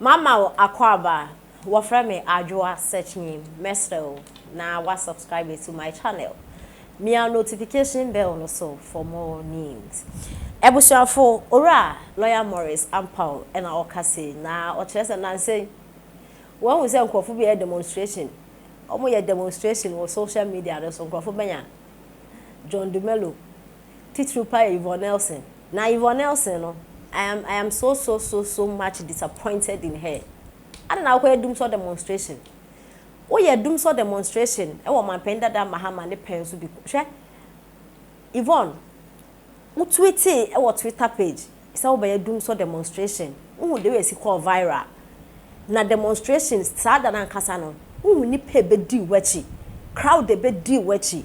Mama wo akwaaba, wɔfrɛ me Adwoa Searchnyim, mɛsrɛ wo na wa subscribe to my channel, mia notification bell no so for more news. Abusuafo, Owura Lawyer Maurice Ampaw na ɔka sei, na ɔkyerɛ sɛ nansa yi wahu sɛ nkurɔfo bi yɛ demonstration, wɔyɛ demonstration wɔ social media no so, nkurɔfo bɛnya John Dumelo, titiriw paa yɛ Yvonne Nelson. Na Yvonne Nelson no, I am I am so so so so much disappointed in her. Adɛn na wokɔyɛ dumsɔ demonstration? Woyɛ dumsɔ demonstration wɔ Ɔmanpanin dada Mahama ne pɛn so bi. Hwɛ, Yvonne, wo tweetee wɔ Twitter page sɛ wobɛyɛ dumsɔ demonstration. Wohu the way esi kɔɔ viral. Na demonstration saa da no ankasa no, wohu nnipa a ebedii w'akyi, crowd a ebedii w'akyi.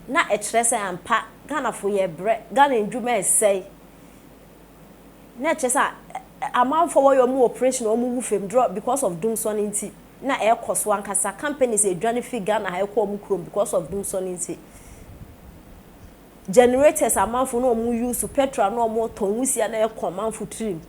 Na ɛkyerɛ sɛ ampa Ghanafo yɛbrɛ, Ghana ndwuma ɛsɛe. Na ɛkyerɛ sɛ amanfoɔ wɔyɛ wɔn operation wɔn wu fam drɔ because of dumsɔ no nti na ɛrekɔ so ankasa. Companies edwane fi Ghana ha ɛkɔ wɔn kurom because of dumsɔ no nti. Generators amanfo na wɔn use petrol na wɔn tɔ nwusia na ɛkɔ amanfo tirim.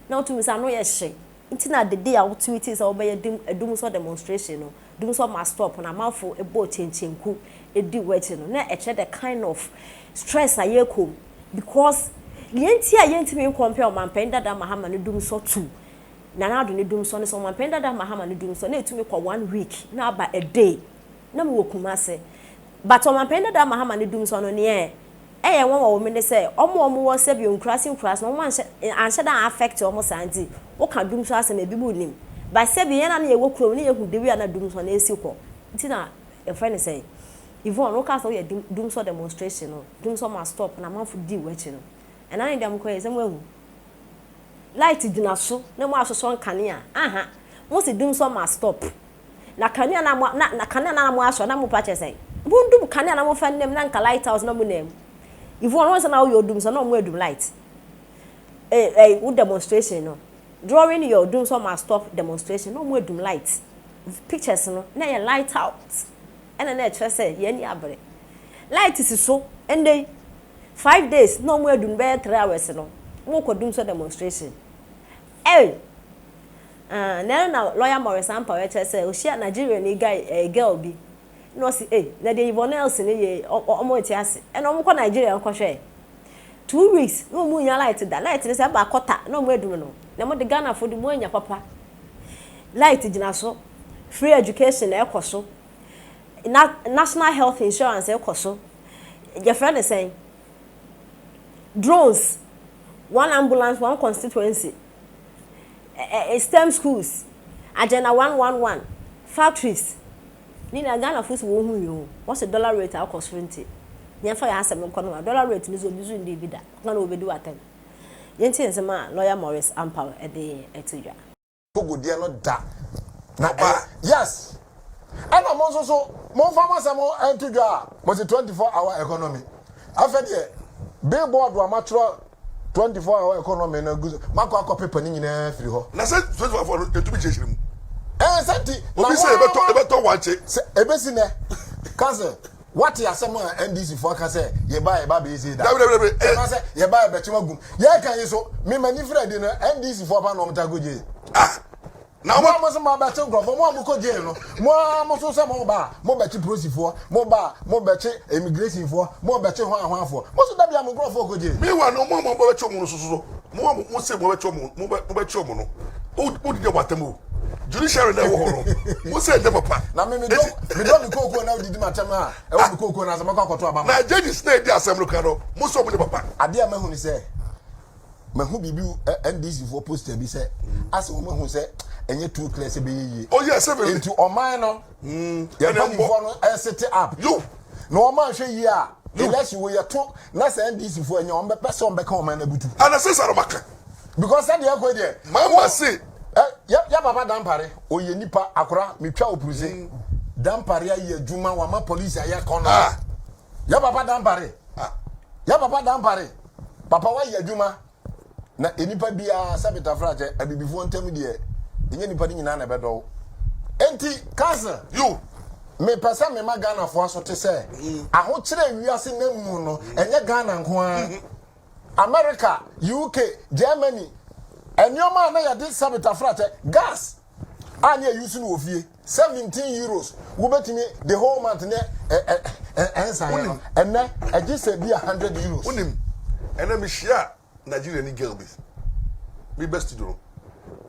Na wotumi sɛ ano yɛ hye. Nti na dede a wotweetee sɛ wobɛyɛ dim dumsɔ demonstration no, dumsɔ must stop na amanfo bɔɔ kyenkyenku di w'akyi no, na ɛkyerɛ the kind of stress a yɛrekɔ mu because nea nti a yɛntumi ncompare Ɔmanpanin Dada Mahama ne dumsɔ to Nana Addo ne dumsɔ ne sɛ Ɔmanpanin Dada Mahama ne dumsɔ na ɛtumi kɔ one week na aba a day na mewɔ Kumasi but Ɔmanpanin Dada Mahama ne dumsɔ no neɛ Ɛyɛ nwanwa wɔ mu ne sɛ, wɔn a wɔwɔ sɛbio nkuraase nkuraase no, wɔn anhyɛ anhyɛ da an-affect wɔn saa nti, woka dumsor asɛm a, ebinom nnim. But sɛbio yɛn a na yɛwɔ kurom no, na yɛhu the way a na dumsor no esi kɔ. Nti na yɛfrɛ no sɛn? Yvonne, wokaa sɛ woyɛ dum dumsor demonstration no, dumsor must stop na amanfo dii w'akyi no. Ɛna ne deɛ mokɔyɛe, sɛ moahu? Light gyina so na moasosɔ nkanea, aha, mose dumsor must stop. Na kanea na mo na na kanea na mo asɔ na mo pa kyerɛ sɛn? Mo dum kanea na mo fa nam na nka light house na mo nam. Ivu ɔno sɛ na woyɛ odum sɛ na ɔmo adum light. Eh eh wo demonstration no. During your dum sɛ ɔmo stop demonstration na ɔmo adum light. Pictures no na ɛyɛ light out. Ɛna na ɛkyerɛ sɛ yɛn ani abere. Light si so ɛndɛ yi 5 days na ɔmo adum bɛyɛ 3 hours no. Mo kɔ dum sɛ demonstration. Hey! Ah, na ɛno na lawyer Maurice Ampaw kyerɛ sɛ ohyia Nigeriani guy eh, girl bi na ɔsi eh, na deɛ Yvonne Nelson yɛ ɔmo nte ase. Ɛna ɔmo kɔ Nigeria nkɔhwɛ. 2 weeks na ɔmo nya light da. Light no sɛ ɛba kɔta na ɔmo adum no. Na mo de Ghana fo de mo anya papa. Light gyina so. Free education na ɛkɔ so. Na national health insurance ɛkɔ so. Yɛfrɛ ne sɛn? Drones. One ambulance, one constituency. STEM schools, Agenda 111, factories. Ne nyinaa Ghana fo si wɔn ho yi o. Wɔsi dollar rate akɔ soro nti. Yɛmfa yɛn asɛm nkɔ no a dollar rate no so obi so ndi bi da. Ɔka na obedi w'atɛm. Yɛntie nsɛm a lawyer Maurice Ampaw de ɛto dwa. Kogodeɛ no da na ɛyɛ yes, ɛna mo nso so momfa mo asɛm nto dwa a mo se 24 hour economy. Afɛ deɛ billboard a matwerɛ 24 hour economy no agu so, makɔ akɔ pepa ne nyinaa firi hɔ. Na sɛ 24 hour no ɛtumi kyerɛkyerɛ mu. Ɛɛ sɛ nti na obi sɛ ɛbɛtɔ ɛbɛtɔ wankye. Sɛ ɛbɛsi nɛ ka sɛ wate asɛm a NDC foɔ aka sɛ yɛba yɛba bɛyɛ sei da. Dabi dabi dabi. Ɛna sɛ yɛba yɛbɛkye wagum. Yɛka yi so mema ni fira di no NDC foɔ pa na ɔmo ta kɔ gye. Ah. Na mo a mo sɛ mo abɛkye nkurɔfoɔ, mo a mo kɔ jail no, mo a mo so sɛ mo ba a mo bɛkye polisifoɔ, mo ba a mo bɛkye immigration foɔ, mo bɛkye hwan hwan foɔ. Mo so dabi a mo nkurɔfoɔ kɔ jail. Meanwhile no, mo a mo bɛkye wɔn no so so, mo a mo sɛ mo bɛkye wɔn, mo bɛkye wɔn no, mo di wɔn atam o. Judiciary na ɛwɔ hɔ no, mo sɛ ɛnyɛ papa. Na me medɔ medɔ me kookoo na wodidi m'atɛm a ɛwɔ me kookoo na sɛ mɛkɔ akɔto aba ma. Na judges na edi asɛm no kan no, mo sɛ ɔmo nyɛ papa. Adeɛ a mahu ni sɛ, mahu biribi NDC foɔ poster bi sɛ asɛ wɔn ahu sɛ ɛnyɛ too clear sɛ bɛyɛ yie. Oh yes, sɛ nti ɔman no yɛn mpanimfoɔ no ɛsete up. Yo. Na wɔn anhwɛ yie a election wo yɛ to na sɛ NDC foɔ ɛnyɛ wɔn bɛpɛ sɛ wɔn bɛka ɔman no abutu. Ana sɛ sɛ ɔmaka. Because sɛdeɛ ɛkɔ deɛ. Mama se. Ɛ yɛ yɛ papa Dampare oyɛ nipa akora metwa opuruze. Dampare ayɛ adwuma wama police ayɛ kɔnɔ. Ah. Yɛ papa Dampare. Ah. Yɛ papa Dampare. Papa wayɛ adwuma. Na nipa biara sɛ betafra kyɛ abibifoɔ ntam deɛ ɛnyɛ nipa no nyinaa na ɛbɛdɔ wo. Enti council. You. Mepɛ sɛ mema Ghanafoɔ aso te sɛ ahokyerɛ wiase nam mu no ɛnyɛ Ghana nko ara. America, UK, Germany. Nneɛma a na yɛde sɛbita frakyɛ, gas a ne yɛ use no wɔ fie, €17 wobɛtumi the whole month ne ɛnsa yɛ no, ɛnɛ ɛgye sɛ bi a €100. Wonim, ɛnɛ mehyia Nigeria ni girl bi, me bɛ studio no,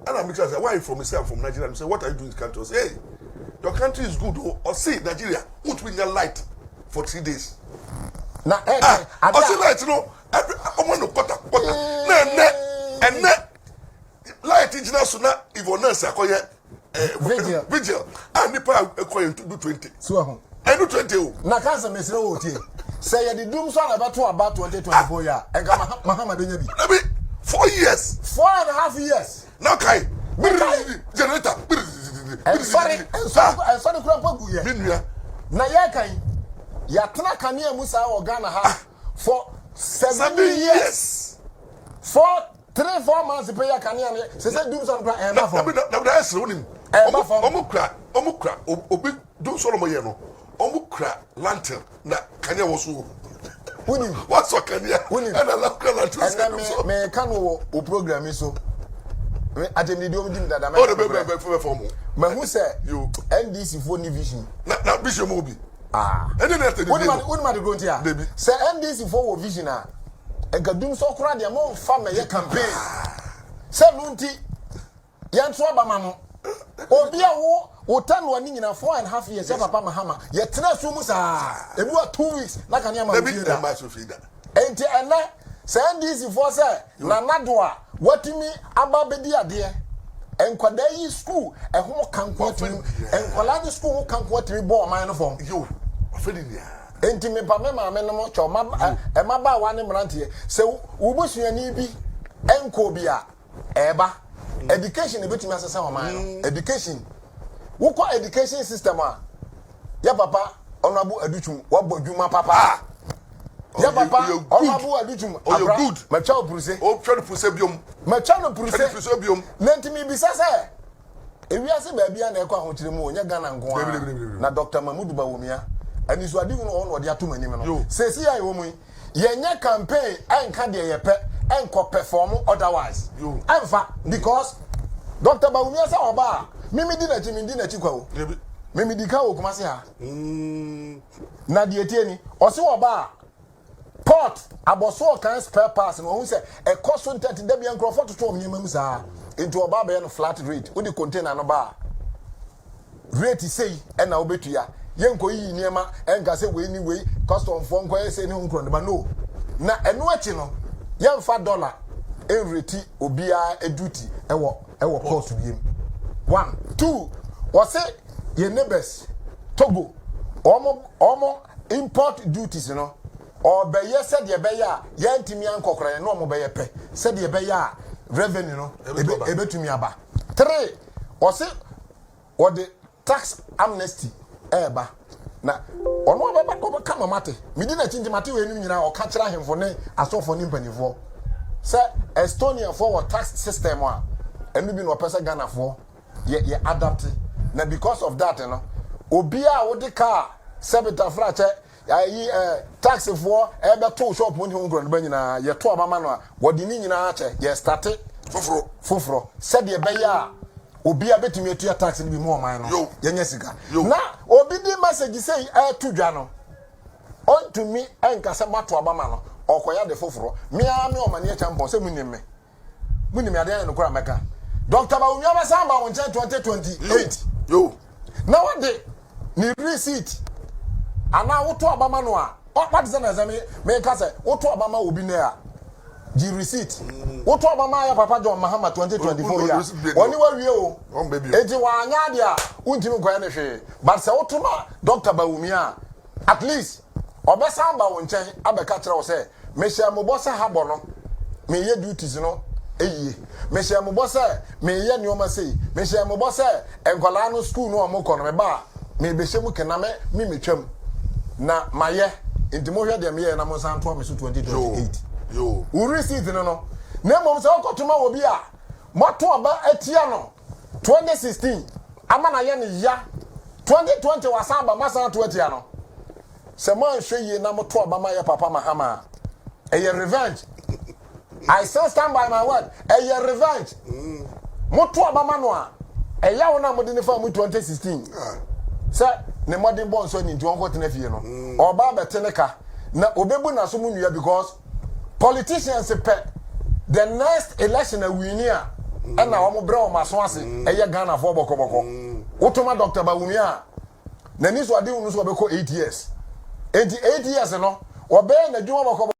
ɛna me kyerɛ sɛ, "Where are you from?" He say, "I'm from Nigeria." I say, "What are you doing in this country?" I say, "Hey, your country is good o." Ɔsi Nigeria wotumi nya light for 3 days. Na ɛ Ah, ɔsi light no every ɔmo no quarter quarter na ɛnɛ light gyina so na Yvonne Nurse akɔyɛ Vigil. Vigil a nipa a ɛkɔ yɛ du 20. So ɛho. Ɛnu 20 o. Na ka sɛ mesrɛ wɔ tie sɛ yɛde dum so a na ɛbɛto aba 2024 yi a, ɛnka Mahama bɛnya bi. Dabi, 4 years. 4.5 years. Na kae Mekae. Generator. Ɛnsɔre ɛnsɔre ɛnsɔre kura mpo gu yɛ. Mi nua. Na yɛka yi, yɛatena kanea mu saa wɔ Ghana ha for 7 7 years. Years. 4, 3, 4 months pɛ yɛ kanea no sɛ dum sɔ no kora ɛɛba fam. Dabi, dabi, na ɛsere wonim. Ɛba ɔmo fam. Ɔmo kura obi dum sɔrɔ ɔmo yɛ no, ɔmo kura lantern na kanea wɔ so o. Wonim. Wasɔ kanea. Wonim. Ɛna la kura lantern sɛ ɛnɛ dum me sɔ. Meka no wɔ o program yi so, me atɛmdidi ɔmo di mi dada. Ɔde bɛ bɛ bɛ fɛ fɛ ɔmo. Mahu sɛ Yo. NDC foɔ ni vision. Na vision mu bi. Ah. Ɛne na ɛtɛ wonim ni ade, wonim ade kuro nti a Dabi. sɛ NDC foɔ wɔ vision a, nka dum sɔ kora deɛ momfa mɛyɛ campaign sɛ no nti yɛnto aba ma no. Obi a wo tɛ no ani nyina 4.5 years sɛ papa Mahama yɛtena so mu saa, ebi wa 2 weeks na kanea ma Dabi. wo fie da. Ɛma so fi da. Enti ɛnɛ sɛ NDC foɔ sɛ Nana do a watumi aba bɛdi adeɛ, nkwadaa yi school ɛho kanko atumi, nkwadaa ne school ho kanko atumi bɔ ɔman no fam. Yo, ɔfɛ ni nia. Enti mepa me maame no mo kyɛw ma ɛmabaawa ne mmeranteɛ sɛ wo busuani bi ɛnkɔ bi a ɛɛba education ebetumi asesa ɔman no. Education, wokɔ education system a, yɛ papa Honourable Adutwum wabɔ adwuma papa. Yɛ papa Honourable Adutwum Ɔyɛ abra good. Matwa wo puruse. O twɛ no puruse biom. Matwa no Twɛ no puruse. Puruse biom. Na ntumi bisa sɛ ewiase baabi a na ɛkɔ ahokyere mu o, nyɛ Ghana nko Dabi, dabi, dabi, ara. dabi. Na Dr Mahmudu Bawumia anisoadehu no ɔwɔ na ɔde ato m'anim no Yo. sɛsi a ɛwɔ mu yi, yɛnyɛ campaign ɛnka deɛ yɛpɛ ɛnkɔ perform otherwise. Yo. Ɛnfa because Dr Bawumia sɛ ɔba a, mimi di n'akyi, mi di n'akyi kwa o. Dabi. Mimi di ka wɔ Kumase ha. Na deɛ tie ni, ɔsi ɔba a, port abɔso ɔkan spare parts no, ɔhu sɛ ɛkɔ so ntɛnti dabi nkurɔfoɔ toto wɔn nneɛma mu saa, nti ɔba abɛyɛ no flat rate. Wode container no ba a, rate sei ɛna wobɛtua. Yɛnkɔ yiyi nneɛma ɛnka sɛ wei ni wei, customfoɔ nkɔyɛ sei ne ho nkorɔ ne ba no. Na ɛno akyi no, yɛmfa dollar ɛnreti obiara duty ɛwɔ port wiem. One, two, wɔse yɛn neighbors Togo, ɔmo import duties no, ɔbɛyɛ sɛdeɛ ɛbɛyɛ a yɛntumi ankɔkora yɛn na ɔmo bɛyɛ pɛ sɛdeɛ ɛbɛyɛ a revenue no Ɛbɛtumi aba. Ebɛtumi aba. Three, ɔse wɔde tax amnesty ɛɛba na ɔno ɔbɛba ɔbɛka ma mate medi n'akyi, nti mate wɔ anim nyinaa. Ɔka kyerɛ ahemfo ne asɔfo ne mpanimfoɔ sɛ Estoniafoɔ wɔ tax system a ɛno bi na ɔpɛ sɛ Ghanafoɔ yɛ adapt. Na because of that no, obiara a wode kaa sɛbita frakyɛ ayi taxifoɔ ɛbɛto shop ne ho nkurɔ no ba nyinaa, yɛto aba ma no a, wɔde ne nyinaa kyɛ yɛ start foforɔ. Foforɔ sɛdeɛ ɛbɛyɛ a obiara bɛtumi atua tax no bi mu ɔman no Yo. yɛnyɛ sika. Yo. Na obi di message sɛ ɛɛto dwa no, ɔntumi ɛnka sɛ mato aba ma no ɔkɔyɛ de foforɔ. Mea me ɔmane akya mpɔn sɛ munim me, munim adeɛ ayɛ no kora mɛka Dr Bawumia bɛsan ba wo nkyɛn 2028. Yo. Na wɔde ne receipt anaa woto aba ma no a, wate sɛ na sɛ meka sɛ woto aba ma obi nɛ a, gye receipt. Woto aba ma ayɛ papa John Mahama 2024 yi a, ɔne wawie o. Ɔn bɛ bio. Enti wanyɛ adeɛ a wontumi nkɔyɛ ne hwee, but sɛ woto ma Dr Bawumia a, at least ɔbɛsan ba wo nkyɛn abɛka kyerɛ wo sɛ mehyɛ mo bɔ sɛ habɔ no meyɛ duties no eyie, mehyɛ mo bɔ sɛ meyɛ nneɛma sei, mehyɛ mo bɔ sɛ nkwadaa no school no a ɔmo kɔ no, meba a mebɛhyɛ mu kena me metwam na mayɛ, nti mohwɛ deɛ meyɛ na mo nsan toa me so 2028. Yo. Wo receipt no, na mmom sɛ wokɔto ma wɔ bi a moato aba atia no 2016 ama na yɛ ne ya 2020, wasan aba masan ato atia no, sɛ moanhwɛ yie na moto aba ma yɛ papa Mahama a, ɛyɛ revenge. I still stand by my word. Ɛyɛ revenge. Moto aba ma no a, ɛyaw no a mode no faa mu 2016 sɛ ne mmɔden bɔ nsɔ ni nti ɔnkɔ tena fie no, ɔba abɛte ne ka na obebu n'aso mu nnua because politicians pɛ the next election awini a ɛna wɔn brɛ wɔn aso ase ɛyɛ Ghanafoɔ bɔkɔbɔkɔ. Wotoma Dr. Bawumia a, n'ani so ade hunu so ɔbɛkɔ 8 years, enti 8 years no ɔbɛyɛ n'adwuma bɔkɔbɔkɔ.